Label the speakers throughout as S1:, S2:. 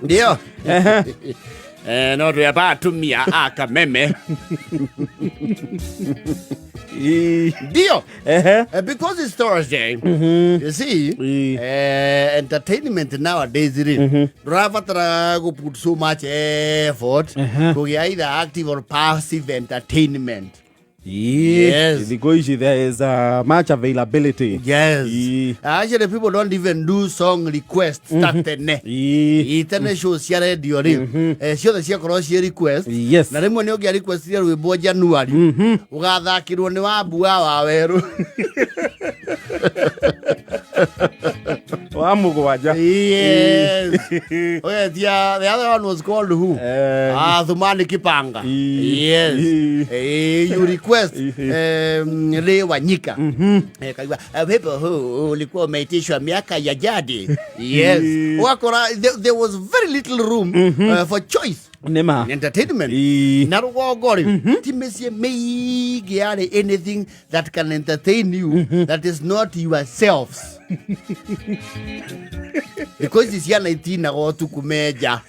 S1: Ndio. Eh, no twĩ atumia a Kameme. Ndio. Because it's Thursday. You see, entertainment nowadays rĩ, ndũrabatara gũ put so much effort kũgĩa either active or passive entertainment. Yes.
S2: Thikũ ici there is much availability.
S1: Yes. Actually, people don't even do song requests ta tene. Ĩ, tene show cia radio rĩ, ciothe ciakorwo ciĩ request. Na rĩmwe nĩ ũngĩa requestire rwĩmbo January, ũgathakĩrwo nĩ Wambua wa Werũ.
S2: Wa mũgwanja.
S1: Yes. Ũgetia, the other one was called who? Ah, Thumani Kipanga. Yes. You request Ray Wanyika. Kaigua, wimbo huu ulikuwa umeitishwa miaka ya jadi. Yes. Ũgakora there was very little room for choice.
S2: Nĩma.
S1: Entertainment. Na rũgongo rĩ, ti mĩciĩ mĩingĩ yarĩ anything that can entertain you that is not yourselves. Thikũ ici ciana itinaga ũtukũ menja.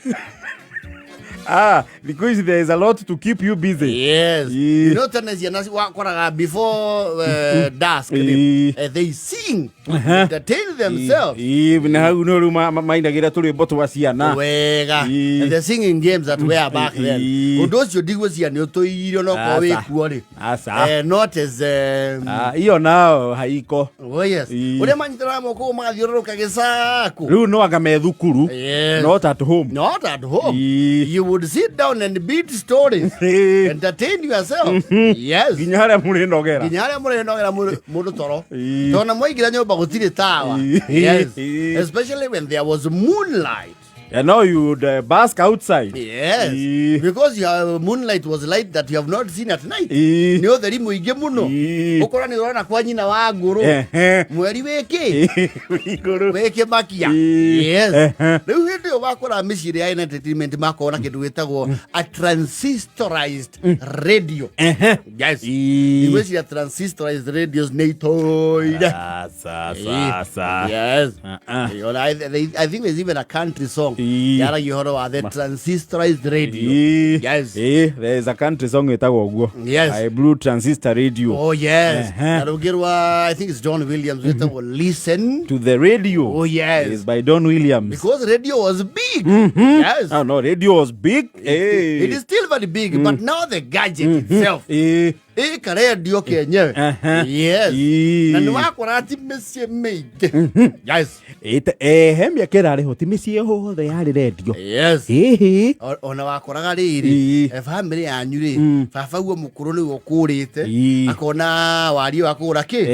S2: Ah, thikũ ici there is a lot to keep you busy.
S1: Yes. You know tene ciana wakoraga before dusk rĩ, they sing, entertain themselves.
S2: Ĩ, na hau no rĩu mainagĩra tũrwĩmbo twa ciana.
S1: Wega. And the singing games that were back then, ũndũ ũcio ndigwĩciria nĩ ũtũirio no korwo
S2: Aca.
S1: wĩkuo rĩ.
S2: Aca.
S1: Not as
S2: Ah, iyo nao haiko.
S1: Oh yes. Ũrĩa manyitanaga moko magathiũrũrũka gĩcaku.
S2: Rĩu no anga me thukuru. Not at home.
S1: Not at home. You would sit down and beat stories. Entertain yourself. Yes.
S2: Nginya harĩa mũrĩnogera.
S1: Nginya harĩa mũrĩnogera mũndũ toro. Tondũ mwaingĩra nyũmba gũtirĩ tawa. Yes. Especially when there was moonlight.
S2: And now you would bask outside.
S1: Yes. Because your moonlight was light that you have not seen at night. Nĩ ũtheri mũingĩ mũno. Ũkora nĩ ũrona kwa nyina wa ngũrũ. Mweri wĩkĩ?
S2: Igũrũ.
S1: Wĩkĩmakia. Yes. Rĩu hĩndĩ ĩyo wakora mĩciĩ ĩrĩa ĩna entertainment makorwo na kĩndũ gĩtagwo a transistorized radio. Yes. Igwĩciria transistorized radios nĩ itũire.
S2: Aca, aca, aca.
S1: Yes.
S2: Ah, ah.
S1: Ona, I think there's even a country song yaragia ũhoro wa the transistorized radio. Yes.
S2: There is a country song ĩtagwo ũguo.
S1: Yes.
S2: I blue transistor radio.
S1: Oh yes.
S2: Ehe.
S1: Na rũngĩ rwa, I think it's John Williams, wĩtagwo Listen
S2: to the Radio.
S1: Oh yes.
S2: It's by Don Williams.
S1: Because radio was big. Yes.
S2: Oh no, radio was big.
S1: It is still very big, but now the gadget itself. Ĩka radio kenyewe. Yes. Na nĩ wakora ti mĩciĩ mĩingĩ. Yes.
S2: He mĩaka ĩrarĩ ho ti mĩciĩ yothe yarĩ rendio.
S1: Yes.
S2: Ĩhĩ.
S1: Ona wakoraga rĩrĩ, bamĩrĩ yanyu rĩ, baba guo mũkũrũ nĩwe ũkũrĩte, akona wariĩ wa kũgũra kĩ?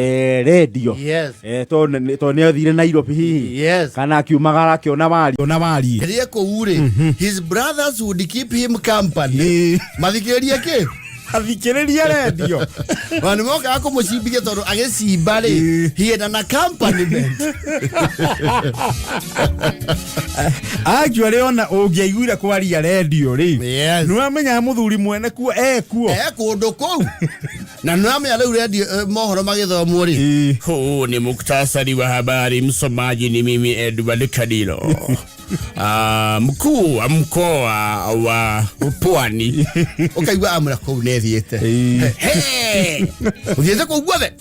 S2: Rendio.
S1: Yes.
S2: Tondũ nĩ athire Nairobi hihi.
S1: Yes.
S2: Kana akiumagara akĩona wariĩ. Ona wariĩ.
S1: Rĩrĩa kũu rĩ, his brothers would keep him company. Mathikĩrĩrie kĩ?
S2: Athikĩrĩrie rendio.
S1: Ona nĩ mokaga kũmũcimbithia tondũ agĩcimba rĩ, he had an accompaniment.
S2: Actually ona ũngĩaiguire kwaria rendio rĩ,
S1: Yes.
S2: nĩ wamenyaga mũthuri mwene kuo ekuo.
S1: E kũndũ kũu. Na nĩ wamenya rĩu rendio, mohoro magĩthomwo rĩ. Huu ni muktasari wa habari, msomaji ni mimi Edward Kadilo. Mkuu wa mkoa wa Pwani. Ũkaigua amũra kũu nĩ thiĩte. Hey! Ũthiĩte kũu guothe?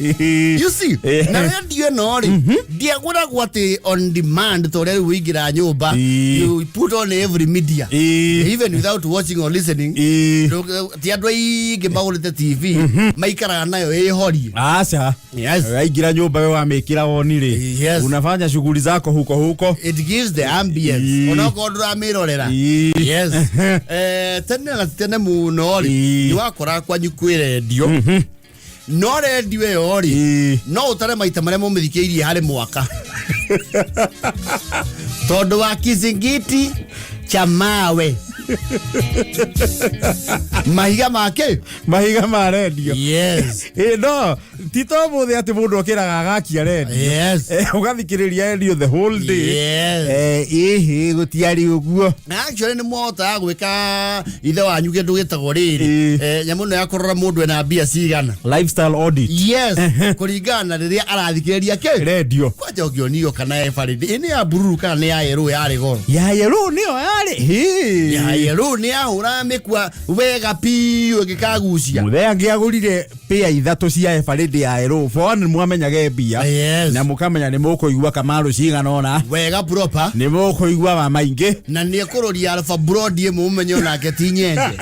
S1: You see? Na radio ĩno rĩ, ndĩagũragwo atĩ on demand ta ũrĩa rĩu ũingĩra nyũmba. You put on every media. Even without watching or listening. Ti andũ aingĩ magũrĩte TV maikaraga nayo ĩhorie.
S2: Aca.
S1: Yes.
S2: Waingĩra nyũmba we wamĩkĩra on rĩ.
S1: Yes.
S2: Unafanya shughuli zako huko huko.
S1: It gives the ambience. Onokorwo ndũramĩrorera. Yes. Tene na tene mũno rĩ, nĩ wakora kwanyu kwĩ rendio. No rendio ĩyo rĩ, no ũtare maita marĩa mũmĩthikĩirie harĩ mwaka. Tondũ wa kizingiti cha mawe. Mahiga make?
S2: Mahiga ma rendio.
S1: Yes.
S2: No, Ti to mũthĩ atĩ mũndũ okĩraga agakia redio. Ũgathikĩrĩria redio the whole day. Ĩhĩ gũtiarĩ ũguo.
S1: Na actually nĩ mwahotaga gwĩka ithe wanyu kĩndũ gĩtagwo rĩrĩ, nyamũ ĩno ya kũrora mũndũ ena mbia cigana.
S2: Lifestyle audit.
S1: Yes, kũringana na rĩrĩa arathikĩrĩria kĩ
S2: redio.
S1: Kwanja ũngĩonio kana Eveready ĩ nĩ ya bururu kana nĩ ya yerũ yarĩ goro.
S2: Ya yellow nĩyo yarĩ. Hĩ.
S1: Ya yerũ nĩ yahũraga mĩkwa wega piũ ĩngĩkagucia.
S2: Mũthee angĩagũrire pĩa ithatũ cia Eveready ya yellow, for one mwamenyage mbia. Na mũkamenya nĩ mũkũigua kamarũ cigana ũna.
S1: Wega proper.
S2: Nĩ mũkũigua wa maingĩ.
S1: Na nĩ ekũroria Alpha Blondy ĩmwe ũmenye onake ti nyenje.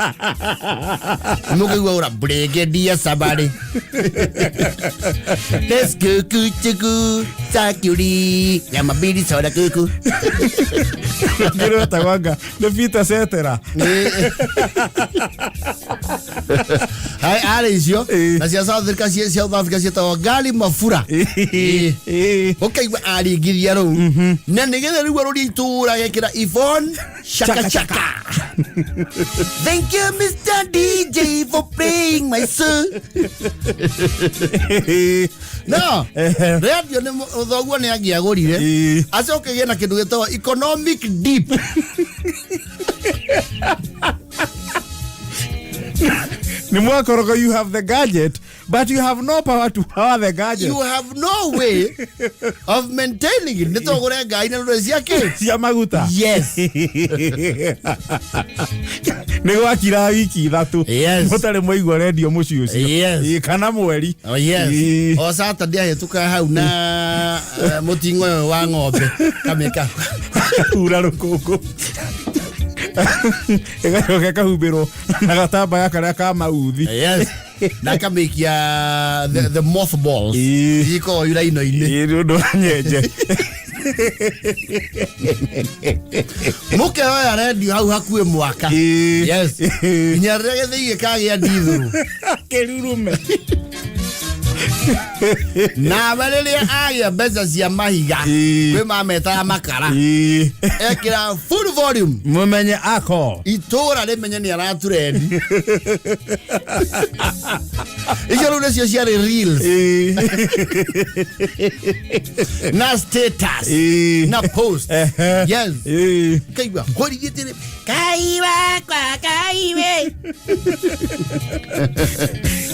S1: Mũkũigua ũra Brigadier Sabari. Let's go kuchuku sakuri nyama mbili soda kuku.
S2: Ngĩrwetagwo anga nĩ Peter Cetera.
S1: Hai arĩ icio na cia South Africa South Africa ciĩtagwo Gali Mafura. Ũkaigua aringithia rũu na nĩgetha rĩu arũria itũra gekĩra Yvonne Chaka Chaka. Thank you Mr. DJ for playing my song. No, radio nĩ thoguo nĩ angĩagũrire acoke gĩe na kĩndũ gĩtagwo economic deep.
S2: Nĩ mwakorogo, you have the gadget but you have no power to power the gadget.
S1: You have no way of maintaining it. Nĩ tũgũre ngai na rũrĩ ciake
S2: cia maguta.
S1: Yes.
S2: Nĩ gwakira wiki 3 mũtarĩ mwaigua redio mũciĩ ũcio. Kana mweri.
S1: Oh, yes. O Saturday ahĩtũka hau na mũting'o ũyũ wa ng'ombe kamĩka.
S2: Hura rũkũngũ ĩgacoka ĩkahumbĩrwo na gatambaya karĩa ka mauthi.
S1: Yes. Na kamĩkia the mothballs. Ikoragwo iraino-inĩ.
S2: Nĩ ũndũ wa nyenje.
S1: Mũkeoya redio hau hakuhĩ mwaka. Yes. Nginya rĩrĩa gĩthĩi gĩkagĩa ndithũrũ.
S2: Kĩrurume.
S1: Nawe rĩrĩa agĩa mbeca cia mahiga kwĩ mametaga makara. Ekĩra full volume.
S2: Mũmenye ako.
S1: Itũra rĩmenye nĩ araturendi. Icio rĩu nĩcio ciarĩ reels. Na status. Na post. Yes. Kaigua kũrigitĩrĩ Kai wakwa kai we.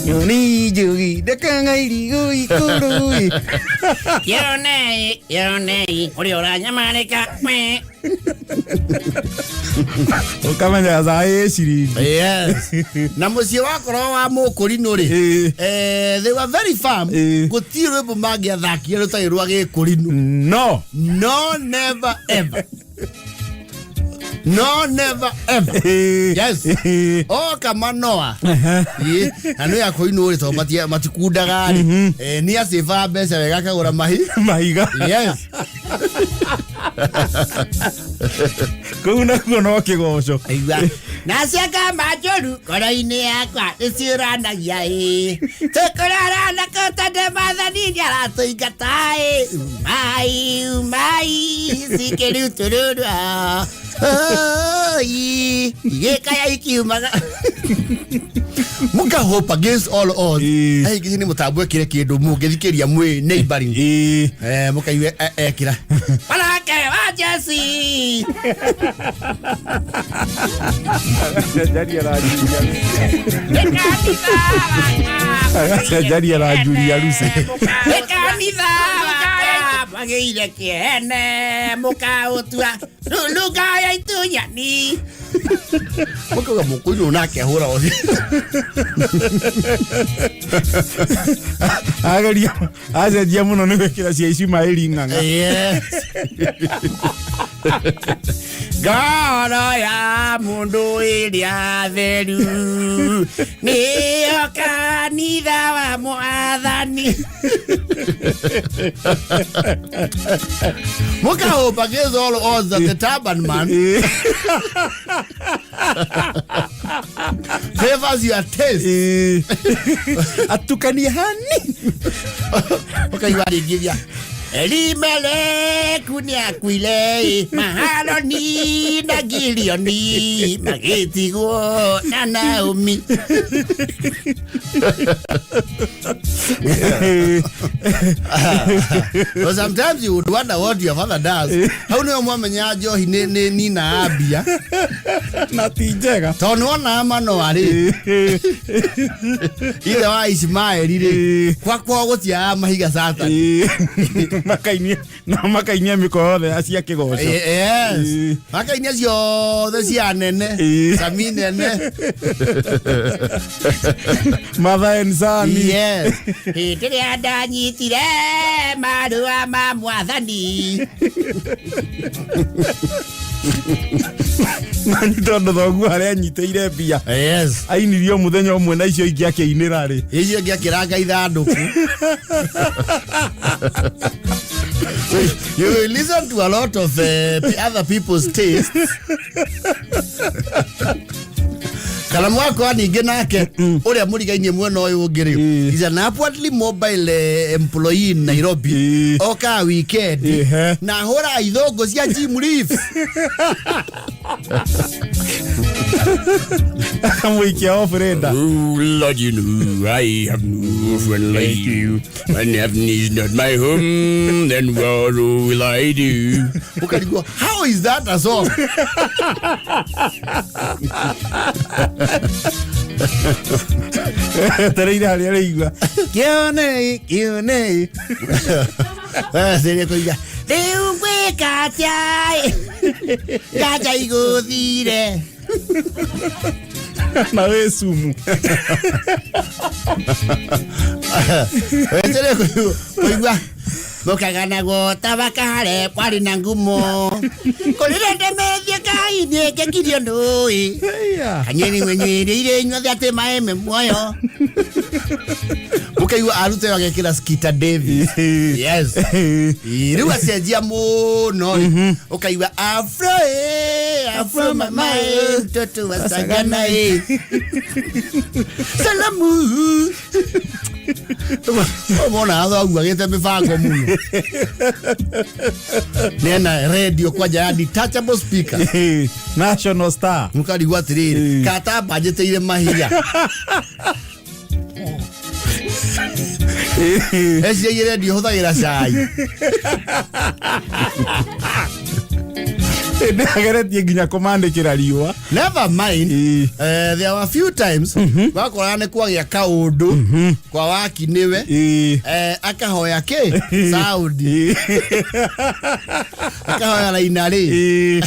S2: Nyoni njugi ndekanga irigũ ikũrũ.
S3: Yonei, yonei, ũrĩa ũranyamarĩka we.
S2: Ũkamenya thaa ĩ ciringi.
S1: Yes. Na mũciĩ wakorwo wa mũkũrinũ rĩ, they were very firm. Gũtirĩ rwĩmbo mangĩathakire rũtarĩ rwa gĩkũrinũ.
S2: No.
S1: No, never ever. No, never ever. Yes. Oka manoa. Na nĩ akũinũ rĩ tondũ matikundaga rĩ. Nĩ acĩbaga mbeca wega akagũra
S2: mahiga.
S1: Yes.
S2: Kũu nakuo no kĩgoco.
S1: Aigua.
S3: Na ciakamba njũru ngoro-inĩ yakwa nĩciũranagia ĩ. Tũkũrara na kũ tondũ Mwathani nĩaratũingata ĩ. Umai, umai, cikĩrutũrũrwa. Oi, igĩkaya ikiumaga.
S1: Mũka hope against all odds. Aingĩ nĩ mũtambo ekĩre kĩndũ mũngĩthikĩria mwĩ neighboring. Mũkaigue ekĩra.
S3: Wanawake wa Jesse.
S2: Agacenjania na Julia Lucy.
S3: Nĩ kanitha wakwa mwagĩire kĩene mũkaũtua lugha ya itunyani.
S1: Mũkauga mũkũinũ nake ahũra ũthiũ.
S2: Ageria acenjia mũno nĩ gwĩkĩra cia Ishumaeli ng'ang'a.
S1: Yes.
S3: Ngoro ya mũndũ ĩrĩa theru nĩyo kanitha wa Mwathani.
S1: Mũka hope against all odds that the turban man favors your taste.
S2: Atukanie hani.
S1: Ũkaigua aringithia.
S3: Elimeleku nĩakuire Mahaloni na Gilioni magĩtigwo na Naomi.
S1: But sometimes you would wonder what your father does. Hau nĩho mwamenya njohi nĩ nina ambia.
S2: Na ti njega.
S1: Tondũ nĩwonaga Manoa rĩ, ithe wa Ismaeli rĩ, kwa kwao gũtiaga mahiga Saturday.
S2: Makainia na makainia mĩko yothe ya cia kĩgoco.
S1: Yes. Makainia ciothe cia nene. Sami nene.
S2: Mother and son.
S1: Yes.
S3: Hĩndĩ ĩrĩa ndanyitire marũa ma mwathani.
S2: Nani tondũ thoguo harĩa anyitĩire mbia.
S1: Yes.
S2: Ainirio mũthenya ũmwe na icio ingĩ akĩinĩra rĩ.
S1: Icio ingĩ akĩranga ithandũkũ. You will listen to a lot of other people's tastes. Kana mwakwa ningĩ nake ũrĩa mũrigainie mwena ũyũ ũngĩ rĩ, is an upwardly mobile employee in Nairobi. Oka weekend na ahũraga ithũngũ cia Jim Reeves.
S2: Akamũikia off radar.
S4: Oh, Lord, you know I have no friend like you. When heaven is not my home, then what will I do?
S1: Ũkarigwo, how is that a song?
S2: Etereire harĩa arĩigua kĩone kĩone.
S1: Ceria kũiga
S3: Rĩu ngwĩka atĩa ĩ? Nganja igũthire.
S2: Na wĩ sumu.
S1: Wetere kũigua
S3: Mũkaganagwo ta bakare kwarĩ na ngumo. Kũrĩre ndemethie Ngai nĩngekirio ndũĩ. Kanyeni mwenyĩrĩire inyuothe atĩ maĩ me muoyo.
S1: Mũkaigua arute agekĩra Skeeter Davis. Yes. Rĩu acenjia mũno rĩ, ũkaigua afro afro mama
S3: Mtoto wa Sagana ĩ.
S1: Salamu. Mona thoguo agĩte mĩbango mũno. Nena radio kwanja ya detachable speaker.
S2: National Star.
S1: Mũkarigwo atĩrĩrĩ, kata mbanjĩtĩire mahiga. Eciragia radio hũthagĩra cai.
S2: Nĩ ageretie nginya kũmandĩkĩra riũa.
S1: Never mind. There were few times wakoraga nĩ kwagĩa kaũndũ kwa waki nĩwe, akahoya kĩ sound, akahoya raina rĩ.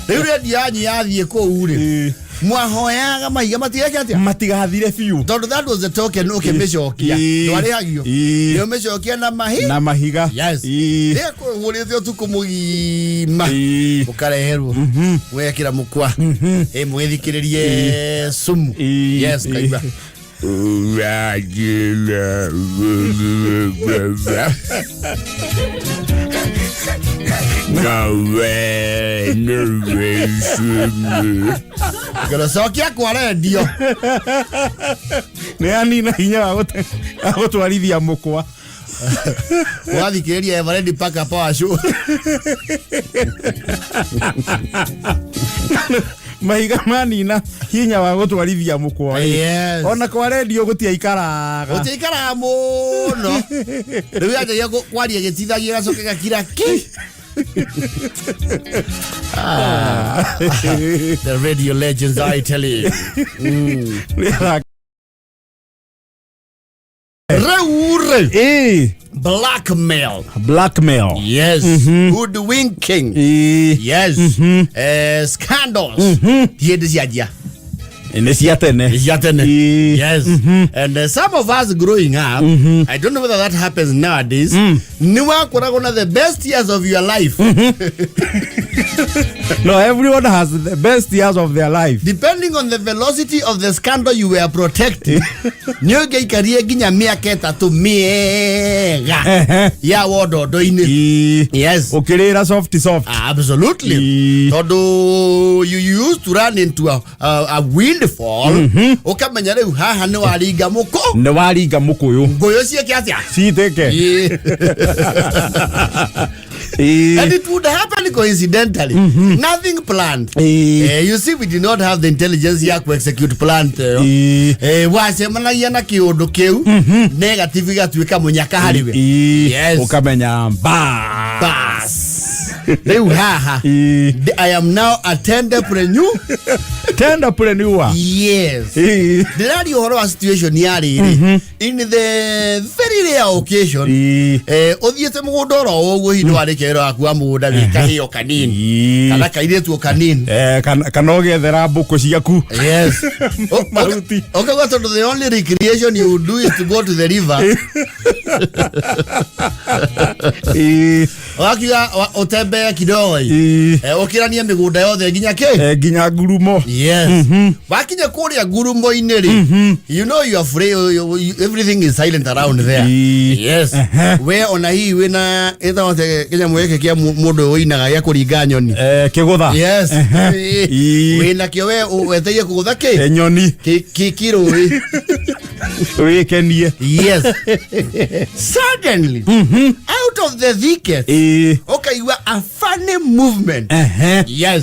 S1: Rĩu redio yanyu yathiĩ kũu rĩ, mwahoyaga mahiga matigeke atĩa?
S2: Matigathire biũ.
S1: Tondũ that was the token ũkĩmĩcokia. Ndwarĩhagio. Nĩ ũmĩcokia na mahi
S2: na mahiga.
S1: Yes. Rĩrĩa kũhũrĩte ũtukũ mũgima, ũkareherwo wekĩra mũkwa ĩ mũgĩthikĩrĩrie sumu. Yes, kaigua.
S4: No way, no way,
S1: Ngorocokia kwa redio.
S2: Nĩ anina hinya wa gũtwarithia mũkwa.
S1: Ũgathikĩrĩria Eveready Paka Power Show.
S2: Mahiga manina hinya wa gũtwarithia mũkwa rĩ.
S1: Yes.
S2: Ona kwa redio gũtiaikaraga.
S1: Gũtiaikaraga mũno. Rĩu yanjagia kwaria gĩtithagia gacoke gakira ki. The radio legends, I tell you. Rĩu rĩ, blackmail.
S2: Blackmail.
S1: Yes. Hoodwinking. Yes. Scandals. Hĩndĩ cianjia.
S2: Nĩ cia tene.
S1: Cia tene. Yes. And some of us growing up, I don't know whether that happens nowadays, nĩ wakoragwo na the best years of your life.
S2: No, everyone has the best years of their life.
S1: Depending Depending on the velocity of the scandal you were protecting, nĩ ũngĩaikarire nginya mĩaka 3 mĩega ya wondondo-inĩ. Yes.
S2: Ũkĩrĩra soft soft.
S1: Absolutely. Tondũ you used to run into a windfall, ũkamenya rĩu haha nĩ waringa mũkũ.
S2: Nĩ waringa mũkũyũ.
S1: Ngũyũ ciĩke atĩa?
S2: Citĩke.
S1: And it would happen coincidentally. Nothing planned. You see, we did not have the intelligence ya ku execute plan teyo. Wacemanagia na kiundu kiu negative gatuika munyaka hari we. Yes.
S2: Ũkamenya ba.
S1: Bas. Riu haha. I am now a tenderpreneur.
S2: Tenderpreneur.
S1: Yes. Ndĩraria ũhoro wa situation ya rĩrĩ. In the very rare occasion, ũthiĩte mũgũnda oro ũguo hihi nĩwarĩkia wĩra waku wa mũgũnda wĩ kahĩo kanini kana kairĩtu o kanini.
S2: Kana ũgethera mbũkũ ciaku.
S1: Yes.
S2: Mahuti.
S1: Ũkauga tondũ the only recreation you would do is to go to the river. Ũgakiuga ũtembee kidogo. Ũkĩranie mĩgũnda yothe nginya kĩ?
S2: Nginya ngurumo.
S1: Yes. Wakinya kũrĩa ngurumo-inĩ rĩ, you know you are free, everything is silent around there. Yes. We ona hihi wĩna ĩtagwo atĩa kĩnyamũ gĩkĩ kĩa mũndũ ũinaga gĩa kũringa nyoni?
S2: Kĩgũtha.
S1: Yes. Wĩna kĩo we weteire kũgũtha kĩ?
S2: Nyoni.
S1: Kĩrũĩ.
S2: Wĩkenie.
S1: Yes. Suddenly, out of the thicket, ũkaigua a funny movement. Yes.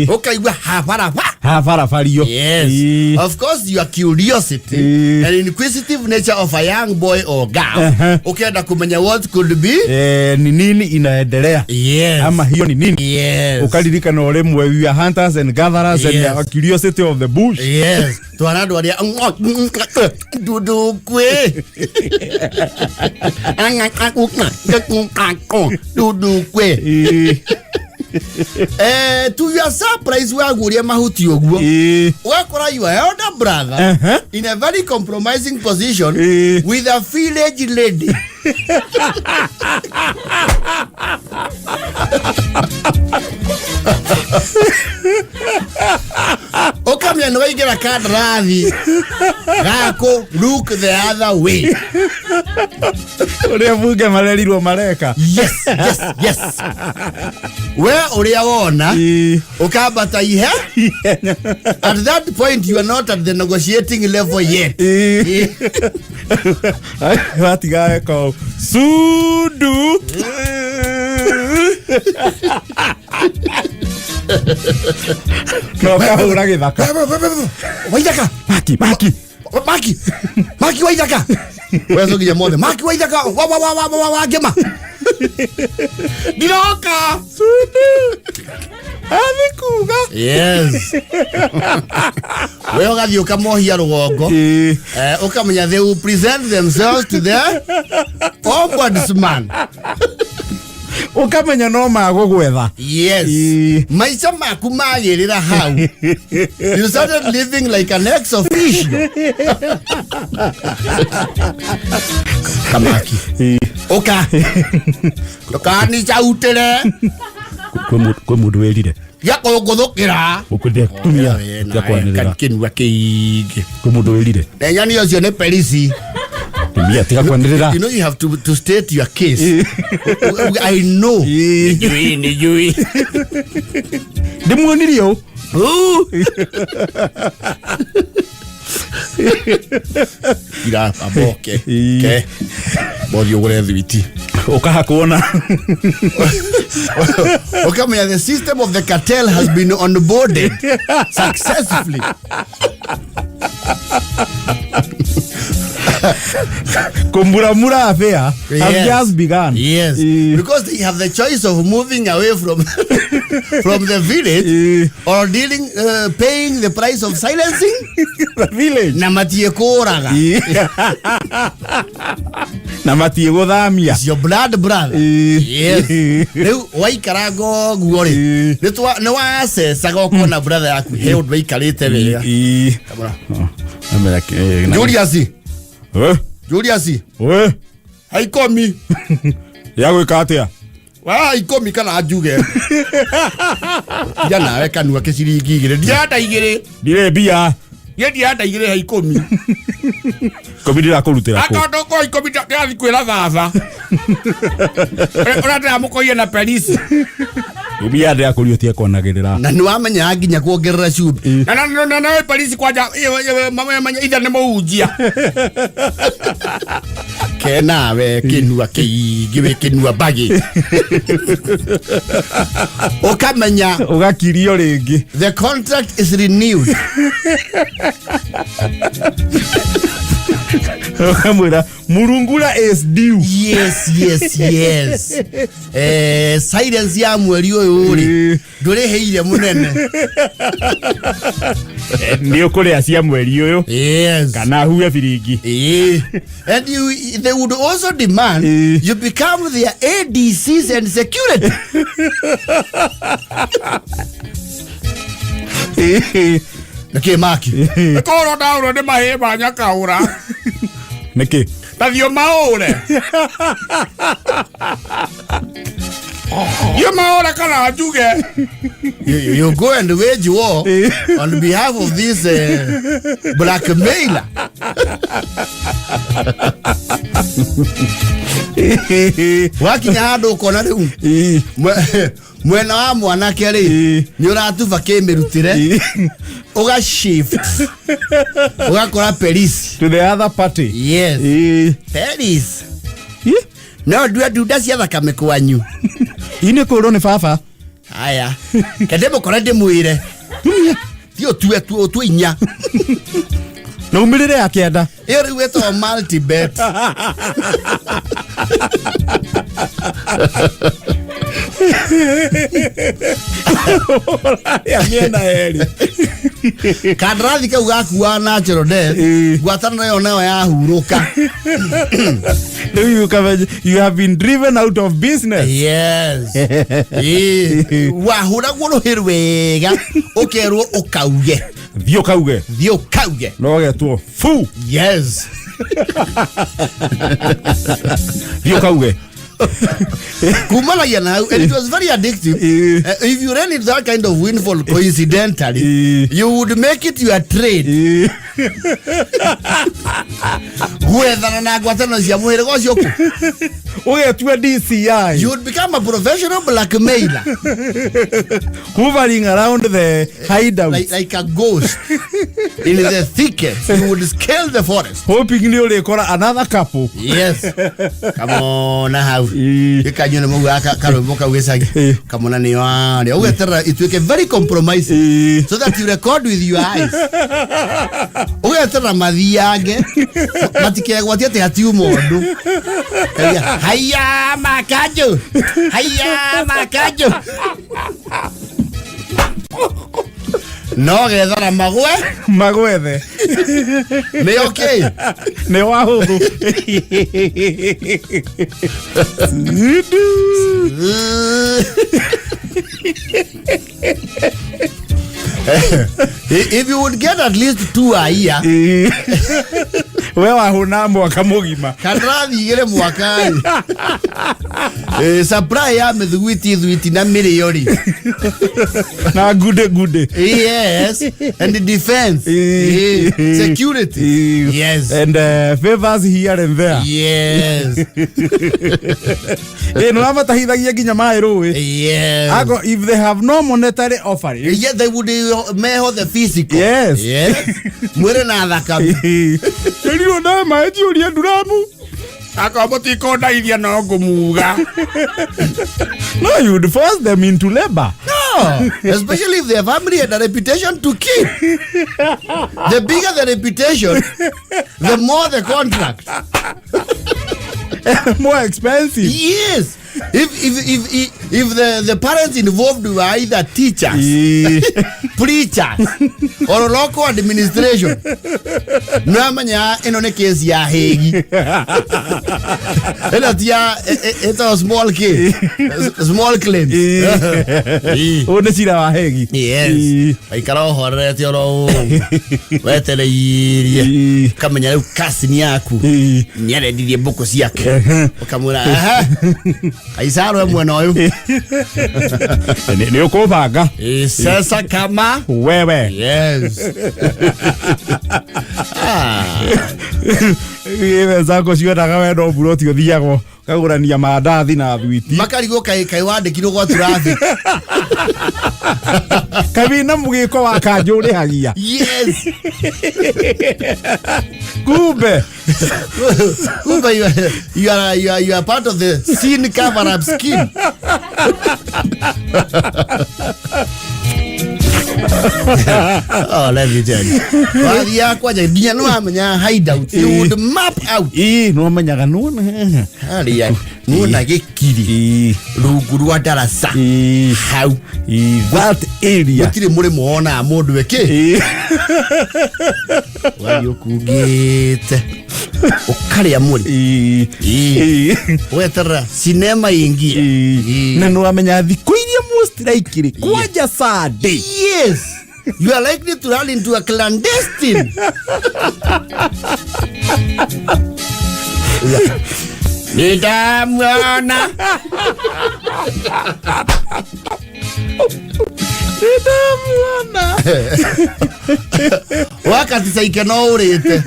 S1: Ũkaigua habaraba.
S2: Habarabario.
S1: Yes. Of course, your curiosity and inquisitive nature of a young boy or girl, ukenda kumenya what could be.
S2: Ni nini inaendelea?
S1: Yes.
S2: Ama hiyo ni nini?
S1: Yes.
S2: Ukaririkana o rĩmwe we are hunters and gatherers and
S1: Yes.
S2: the curiosity of the bush.
S1: Yes. Twana andũ arĩa ndundukwe. Ndundukwe. To your surprise, waguria mahuti ũguo. Ũgakora your elder brother in a very compromising position with a village lady. Ũkamenya nĩ waingĩra kandarathi gakũ look the other way.
S2: Ũrĩa bunge marerirwo mareka.
S1: Yes, yes, yes. We ũrĩa wona ũkambata ihe. At that point you are not at the negotiating level yet.
S2: Watiga weka ũũ. Sundu. No ũkahũra gĩthaka.
S1: Waithaka.
S2: Maki, maki.
S1: Maki. Maki waithaka. Wewe nginya mothe. Maki waithaka. Wa wa wa wa wa wa ngĩma. Ndiroka.
S2: Sundu. Athi kuga.
S1: Yes. We ũgathiĩ ũkamohia rũgongo. Ũkamenya they will present themselves to the ombudsman.
S2: Ũkamenya no magũgwetha.
S1: Yes. Maica maku magĩrĩra hau. You started living like an ex officio. Kamaki. Ũka. Ndũkanicautĩre.
S4: Kwĩ mũndũ wĩrire.
S1: Ya kũngũthũkĩra.
S4: Ũkwendea tumia ya kwanĩrĩra.
S1: Kĩnua kĩingĩ.
S4: Kwĩ mũndũ wĩrire.
S1: Nyani ũcio nĩ perisi.
S4: Tumia tiga kwanĩrĩra.
S1: You know you have to state your case. I know.
S4: Nĩ njũĩ. Ndĩmuonirie ũ?
S1: Ira aboke. Ke. Bothi ũgũre thwiti.
S2: Ũkahakuona.
S1: Ũkamenya the system of the cartel has been onboarded successfully.
S2: Kũmuramura affair has
S1: Yes.
S2: just begun.
S1: Yes. Because they have the choice of moving away from from the village or dealing paying the price of silencing
S2: the village.
S1: Na matie kũraga.
S2: Na matie gũthamia.
S1: It's your blood brother. Yes. Rĩu waikaranga ũguo rĩ, nĩ wacecaga ũkona brother yaku he ũndũ aikarĩte wega. Julius. Julius. Haikomi.
S2: Ya gwĩka atĩa?
S1: Wa ikũmi kana njuge. Tiga nawe kanua kĩciringi igĩrĩ ndianda igĩrĩ.
S2: Ndirĩ mbia.
S4: Niĩ ndianda igĩrĩ he ikũmi.
S2: Ikũmi ndĩrakũrutĩra kũ?
S4: Atondũ kwa ikũmi ndĩrathiĩ kwĩra baba. Ũrĩa ndĩramũkoire na perisi.
S2: Mbia ndĩrakũria ũtiekonagĩrĩra.
S1: Na nĩ wamenyaga nginya kuongerera cumbĩ.
S4: Na na na na na perisi kwanja menya ithe nĩ mũhunjia.
S1: Ke nawe kĩnua kĩingĩ wĩ kĩnua mbagĩ. Ũkamenya
S2: Ũgakirio rĩngĩ.
S1: the contract is renewed.
S2: Ũkamwĩra murungura is due.
S1: Yes, yes, yes. Silence ya mweri ũyũ rĩ ndũrĩhĩire mũnene.
S2: Nĩ ũkũrĩa cia mweri ũyũ.
S1: Yes.
S2: Kana huhe biringi.
S1: And they would also demand you become their ADCs and security. Nĩkĩ maki?
S4: Kũrwo ndaũrwo nĩ mahĩĩ ma nyakaũra.
S2: Nĩkĩ?
S4: Ta thiĩ ũmaũre. Thiĩ ũmaũre kana njuge.
S1: You go and wage war on behalf of this blackmailer. Wakinya handũ ũkona rĩu mwena wa mwanake rĩ nĩ ũratuba kĩmĩrutĩre ũga shift ũgakora Paris
S2: to the other party.
S1: Yes. Paris. No ndue ndunda cia thakame kwanyu.
S2: Inĩ kũrwo nĩ baba.
S1: Haya. Kende mũkore ndĩmwĩre. Thiĩ ũtue ũtue inya.
S2: Na umĩrĩre ya kĩanda.
S1: Ĩyo rĩu ĩtagwo multi bet.
S2: Ya mĩena yerĩ.
S1: Kandarathi kau gakuaga natural death. Ngwatanĩro ĩyo nayo yahurũka.
S2: Rĩu you have been driven out of business.
S1: Yes. Wahũragwo rũhĩ rwega ũkerwo ũkauge.
S2: Thiĩ ũkauge.
S1: Thiĩ ũkauge.
S2: No ũgetwo fu.
S1: Yes.
S2: Thiĩ ũkauge.
S1: Kumanagia na hau, and it was very addictive. If you ran into that kind of windfall coincidentally, you would make it your trade. Gwethana na ngwatanĩro cia mũhĩrĩga ũcio kũ.
S2: Ũgetua DCI.
S1: You would become a professional blackmailer.
S2: Hovering around the hideout.
S1: Like a ghost in the thicket. You would scale the forest.
S2: Hoping nĩ ũrĩkora another couple.
S1: Yes. Kamona hau. Gĩkanyo nĩ maugaga karwĩmbo kau gĩcagi. Kamona nĩyo arĩa. Ũgeterera ituĩke very compromising. So that you record with your eyes. Ũgeterera mathiange. Matikegwatie atĩ hatiuma ũndũ. Haiya makanjũ. Haiya makanjũ. No gethara magwe.
S2: Magwethe.
S1: Nĩ okay.
S2: Nĩ wahũthũ.
S1: If you would get at least 2 a year.
S2: We wahũna mwaka mũgima.
S1: Kandarathi igĩrĩ mwaka rĩ. Supply ya mĩthugwiti thwiti na mĩrĩo rĩ.
S2: Na gude gude.
S1: Yes. And the defense. Security. Yes.
S2: And favors here and there.
S1: Yes.
S2: Nĩ ũramatahithagia nginya maĩ rũĩ.
S1: Yes.
S2: Ago, if they have no monetary offering.
S1: Yeah, they would meho the physical.
S2: Yes.
S1: Yes. Mwĩrĩ na thakame.
S2: Ĩrirwo na maĩ njiyũrie nduramu.
S4: Akorwo mũtikũndaithia no ngũmuga.
S2: No, you would force them into labor.
S1: No, especially if their family had a reputation to keep. The bigger the reputation, the more the contract.
S2: More expensive.
S1: Yes. If the parents involved were either teachers, preachers, or local administration, no amanya ino nĩ case ya hegi. Ĩno ti ya ĩtagwo small case, small claims.
S2: Ũyũ nĩ cira wa hegi.
S1: Yes. Waikara ũhorerete oro ũguo. Wetereirie. Ũkamenya rĩu cousin yaku nĩarendirie mbũkũ ciake. Ũkamwĩra aha. Kaisaro mwena ũyũ.
S2: Nĩ ũkũbanga.
S1: Sasa kama
S2: wewe.
S1: Yes. Ah.
S2: Wenzako cionaga we no mburoti ũthiagwo ũkagũrania mandathi na thwiti.
S1: Makarigwo kaĩ kaĩ wandĩkirwo gwa traffic.
S2: Kaĩ na mũgĩko wa kanjũ ũrĩhagia.
S1: Yes.
S2: Kumbe.
S1: Kumbe you are part of the scene cover up scheme. Oh, let me tell you. Wathiaga kwanja nginya nĩ wamenya hideout. You would map out.
S2: Ĩĩ, nĩ wamenyaga nĩwona
S1: Harĩa nĩwona gĩkiri rungu rwa ndaraca. Hau.
S2: That area.
S1: Gũtirĩ mũrĩmo wonaga mũndũ ĩkĩ. Wathiĩ ũkungĩte. Ũkarĩa mũrĩ. Weterera cinema ingie.
S2: Na nĩ wamenya thikũ iria most likely kwanja Sunday.
S1: Yes. You are likely to run into a clandestine. Nĩndamwona.
S2: Nĩndamwona.
S1: Wakati caike no ũrĩte.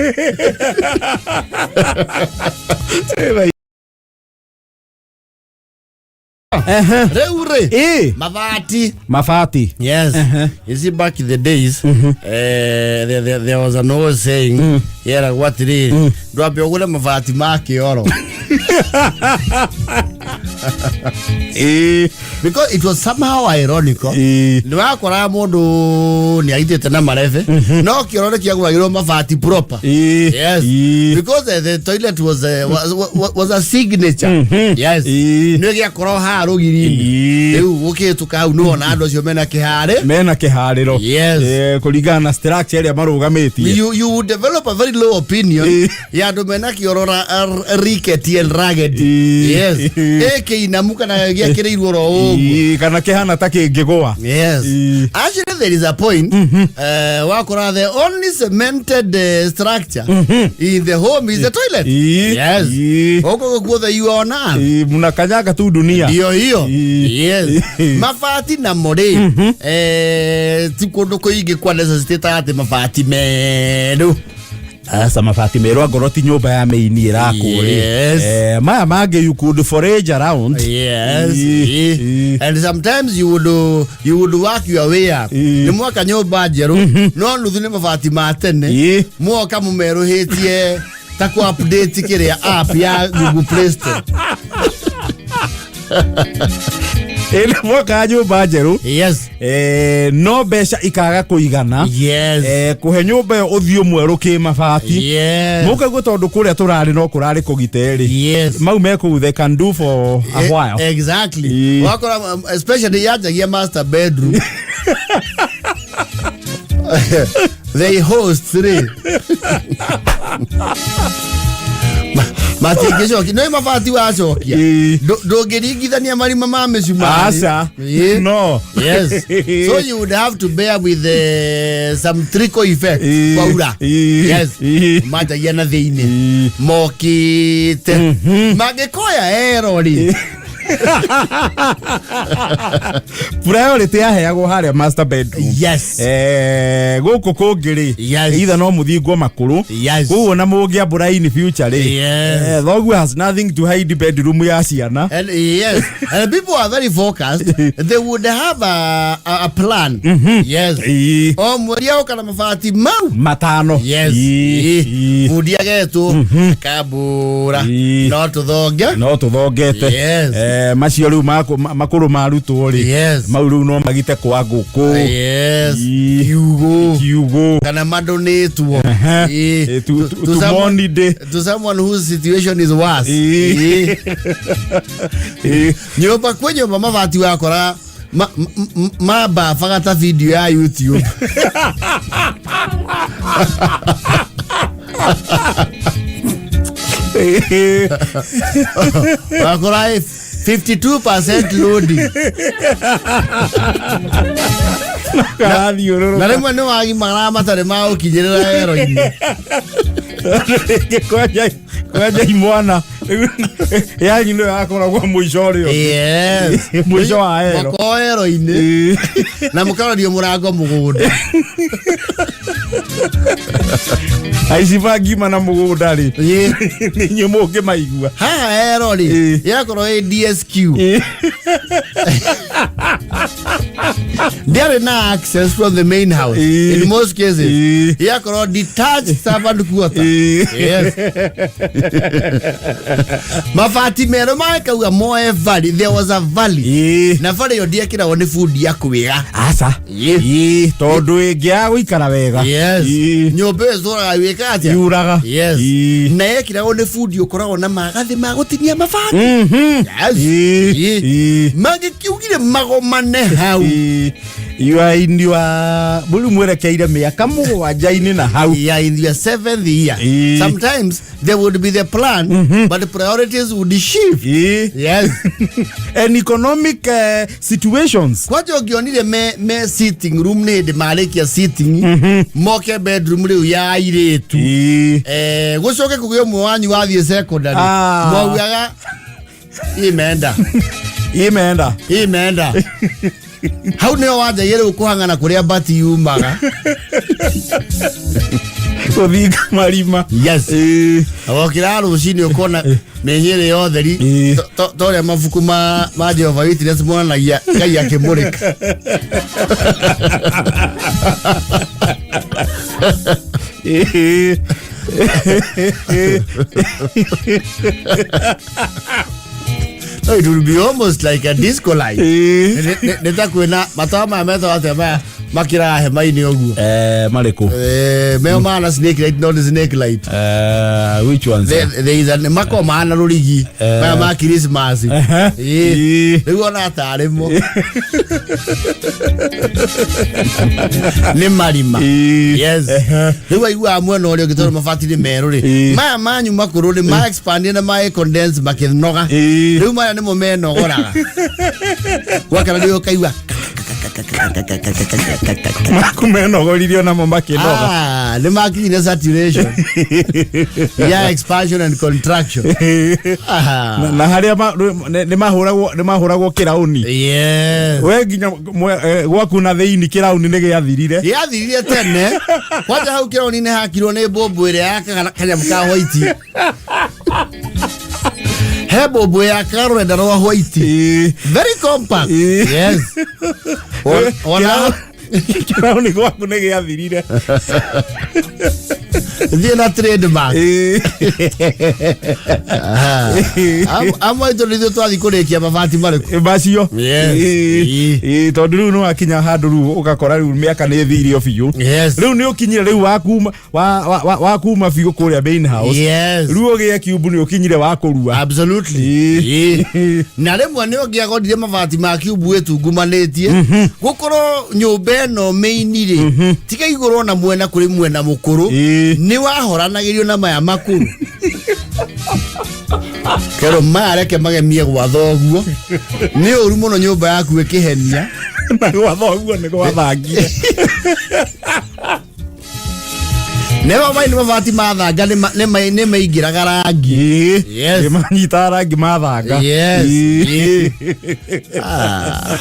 S1: Rĩu rĩ. Mabati.
S2: Mabati.
S1: Yes. You see, back in the days, there was an old saying, yeragwo atĩrĩrĩ, ndwambe ũgũre mabati ma kĩoro. Because it was somehow ironical. Nĩ wakoraga mũndũ nĩ agitĩte na marebe, no kĩoro nĩ kĩagũragĩrwo mabati proper. Yes. Because the toilet was a signature. Yes. Nĩ gĩakorwo haha rũgiri-inĩ. Rĩu gũkĩhĩtũka hau nĩwona andũ acio mena kĩharĩ.
S2: Mena kĩharĩro.
S1: Yes.
S2: Kũringana na structure ĩrĩa marũgamĩtie.
S1: You would develop a very low opinion ya andũ mena kĩoro rickety and ragged. Yes. Ĩkĩinamu kana gĩakĩrĩirwo oro ũguo.
S2: Kana kĩhana ta kĩngĩgũa.
S1: Yes. Actually, there is a point. Wakora the only cemented structure in the home is the toilet. Yes. Huko guothe you are on earth.
S2: Mnakanyaga tu dunia.
S1: Ndio hiyo. Yes. Mabati namo rĩ, ti kũndũ kũingĩ kwa necessitaga atĩ mabati merũ.
S2: Aca mabati merũ angorwo ti nyũmba ya maini ĩrakwo rĩ.
S1: Yes.
S2: Maya mangĩ you could forage around.
S1: Yes. And sometimes you would work your way up. Nĩ mwaka nyũmba njerũ no nuthu nĩ mabati ma tene. Mwoka mũmerũhĩtie ta ku update kĩrĩa app ya Google Play Store.
S2: Ĩ nĩ mwaka nyũmba njerũ.
S1: Yes.
S2: No mbeca ikaga kũigana.
S1: Yes.
S2: Kũhe nyũmba ĩyo ũthiũ mwerũ kĩmabati.
S1: Yes.
S2: Mũkaigua tondũ kũrĩa tũrarĩ no kũrarĩ kũgite rĩ.
S1: Yes.
S2: Mau me kũu they can do for a while.
S1: Exactly. Wakora especially yanjagia master bedroom. They host three. Matingĩcokia nĩ mabati wacokia. Ndũngĩringithania marima ma mĩcumarĩ.
S2: Aca. No.
S1: Yes. So you would have to bear with some trickle effect. Kwaura. Yes. Manjagia na thĩinĩ. Mokĩte. Mangĩkoya ero rĩ.
S2: Priority yaheagwo harĩa master bedroom.
S1: Yes.
S2: Gũkũ kũngĩ rĩ,
S1: Yes.
S2: either no mũthingwo makũrũ.
S1: Yes.
S2: Koguo na mũngĩambũra in future rĩ,
S1: Yes.
S2: thoguo has nothing to hide bedroom ya ciana.
S1: And yes, and people are very focused. They would have a plan. Yes. O mweri oka na mabati mau.
S2: Matano.
S1: Yes. Bundi agetwo akambũra no tũthonge.
S2: No tũthongete.
S1: Yes.
S2: Macio rĩu makũrũ marutwo rĩ,
S1: Yes.
S2: mau rĩu no magite kwa ngũkũ.
S1: Yes.
S2: Kiugũ. Kiugũ.
S1: Kana madonĩtwo.
S2: To money day.
S1: To someone whose situation is worse. Nyũmba kwĩ nyũmba mabati wakora mababaga ta video ya YouTube. Wakora 52% loading.
S2: Karathiũrũrũka.
S1: Na rĩmwe nĩ wagimara matarĩ ma gũkinyĩrĩra ero-inĩ.
S2: Rĩngĩ kwanja Kwenja imwana yanyu nĩyo yakoragwo mũico ũrĩa ũngĩ.
S1: Yes.
S2: Mũico wa ero.
S1: Makoero-inĩ na mũkarorio mũrango mũgũnda.
S2: Aici bangiuma na mũgũnda rĩ, nĩ inyuĩ mũngĩmaigua.
S1: Haha ero rĩ, yakorwo ĩ DSQ. Ndiarĩ na access from the main house in most cases. Yakorwo detached servant quarter. Yes. Mabati merũ makauga moe valley, there was a valley. Na valley ĩyo ndiekĩragwo nĩ bundi ya kwĩga.
S2: Aca. Ĩĩ, tondũ ĩngĩaga gũikara wega.
S1: Yes. Nyũmba ĩyo ĩtũraga gwĩka atĩa?
S2: Yuraga.
S1: Yes. Na yekĩragwo nĩ bundi ũkoragwo na magathĩ ma gũtinia mabati. Yes. Mangĩkiugire magomane hau.
S2: Ĩĩ. You are in your rĩu mwerekeire mĩaka mũgwanja-inĩ na hau.
S1: You are in your seventh year. Sometimes there would be the plan, but the priorities would shift. Yes.
S2: And economic situations.
S1: Kwanja ũngĩonire me sitting room nĩ hĩndĩ marĩkia sitting, moke bedroom rĩu ya airĩtu. Gũcoke kũgĩa ũmwe wanyu wathiĩ secondary. Maugaga imeenda.
S2: Imeenda.
S1: Imeenda. Hau nĩho wanjagia rĩu kũhang'ana kũrĩa mbati yumaga.
S2: Gũthinga marima.
S1: Yes. Wokĩra rũcinĩ ũkona mĩnyĩrĩ yothe ri ta ũrĩa mabuku ma Jehovah Witness monanagia Ngai akĩmũrĩka. No, it will be almost like a disco light. Nĩ ta kwĩna matawa maya metagwo atĩa maya makĩraga hema-inĩ ũguo?
S2: Marĩkũ?
S1: Meo mahana snake light, not snake light.
S2: Which ones?
S1: There is a makoragwo mahana rũrigi maya ma Christmas. Rĩu ona tarĩ mo. Nĩ marima. Yes. Rĩu aiguaga mwena ũrĩa ũngĩ tondũ mabati nĩ merũ rĩ. Maya manyu makũrũ nĩ ma expand na ma condense makĩnoga. Rĩu maya nĩmo menogoraga. Gwakana nĩ ũkaigua
S2: Maku menogoririo namo makĩnoga.
S1: Ah, nĩ makinyire saturation ya expansion and contraction.
S2: Na harĩa nĩ mahũragwo kĩraũni.
S1: Yes.
S2: We nginya gwaku na thĩinĩ kĩraũni nĩ gĩathirire.
S1: Gĩathirire tene. Kwanja hau kĩraũni-inĩ hakirwo nĩ mbũmbũ ĩrĩa yakaga kanyamũ ka white. He mbũmbũ yakaga rũrenda rwa white. Very compact. Yes. Ona
S2: Kĩraũni gwaku nĩ gĩathirire.
S1: Thiĩ na trademark. Amwe aitũ nĩ ithuĩ twathiĩ kũrĩkia mabati marĩkũ?
S2: Macio.
S1: Yes.
S2: Ĩĩ, tondũ rĩu nĩ wakinya handũ rĩu ũgakora rĩu mĩaka nĩ ĩthire o biũ.
S1: Yes.
S2: Rĩu nĩ ũkinyire rĩu wakuma wa kuma biũ kũrĩa main house.
S1: Yes.
S2: Rĩu ũgĩe kiumbu nĩ ũkinyire wa kũrua.
S1: Absolutely. Na rĩmwe nĩ ũngĩagorire mabati ma kiumbu ĩtungumanĩtie gũkorwo nyũmba ĩno main rĩ, tiga igũrũ ona mwena kũrĩ mwena mũkũrũ, nĩ wahoranagĩrio na maya makũrũ kerwo maya reke magemie gwa thoguo, nĩ ũru mũno nyũmba yaku ĩkĩhenia.
S2: Na gwa thoguo nĩ gwathangie.
S1: Nĩmo mai nĩ mabati mathanga nĩ maingĩraga rangi. Yes.
S2: Nĩ manyitaga rangi mathanga.
S1: Yes. Ah,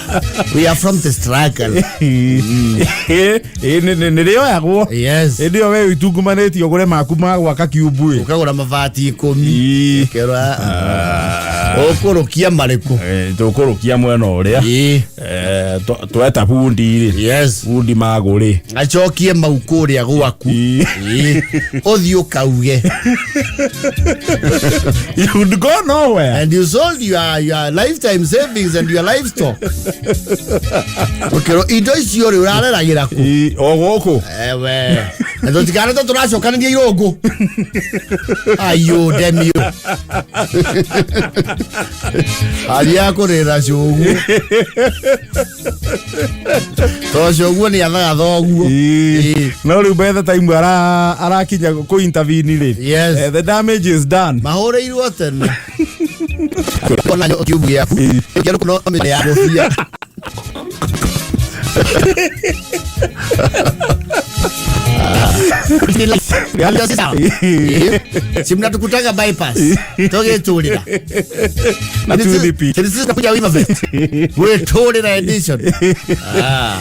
S1: we are from the struggle.
S2: Ĩĩ, nĩ rĩoyagwo.
S1: Yes.
S2: Hĩndĩ ĩyo we itungumanĩtie ũgũre maku ma gwaka kiumbu ĩ.
S1: Ũkagũra mabati 10 ũkerwo ũkũrũkia marĩkũ?
S2: Tũkũrũkia mwena ũrĩa. Tweta bundi rĩ.
S1: Yes.
S2: Bundi magũrĩ.
S1: Acokie mau kũrĩa gwaku. Ũthiĩ ũkauge.
S2: You would go nowhere.
S1: And you sold your lifetime savings and your livestock. Ũkerwo indo icio rĩ ũrareragĩra kũ?
S2: O gũkũ.
S1: Ewe. Na tũtikane ta tũracokanĩria irũngũ. Ayo demio. Athiaga kũrĩra cũguo. Tondũ cũguo nĩ athaga thoguo.
S2: No rĩu by the time arakinya kũ intervene rĩ.
S1: Yes.
S2: The damage is done.
S1: Mahũrĩirwo tene. Ona kiumbu gĩaku. Kĩarũ no mĩtĩ ya ngũbia. Si mnatukutaga bypass tũgĩtũrĩra.
S2: Na toothpick.
S1: Sisi tunakuja Wima Vest. Gwĩtũrĩra edition. Ah.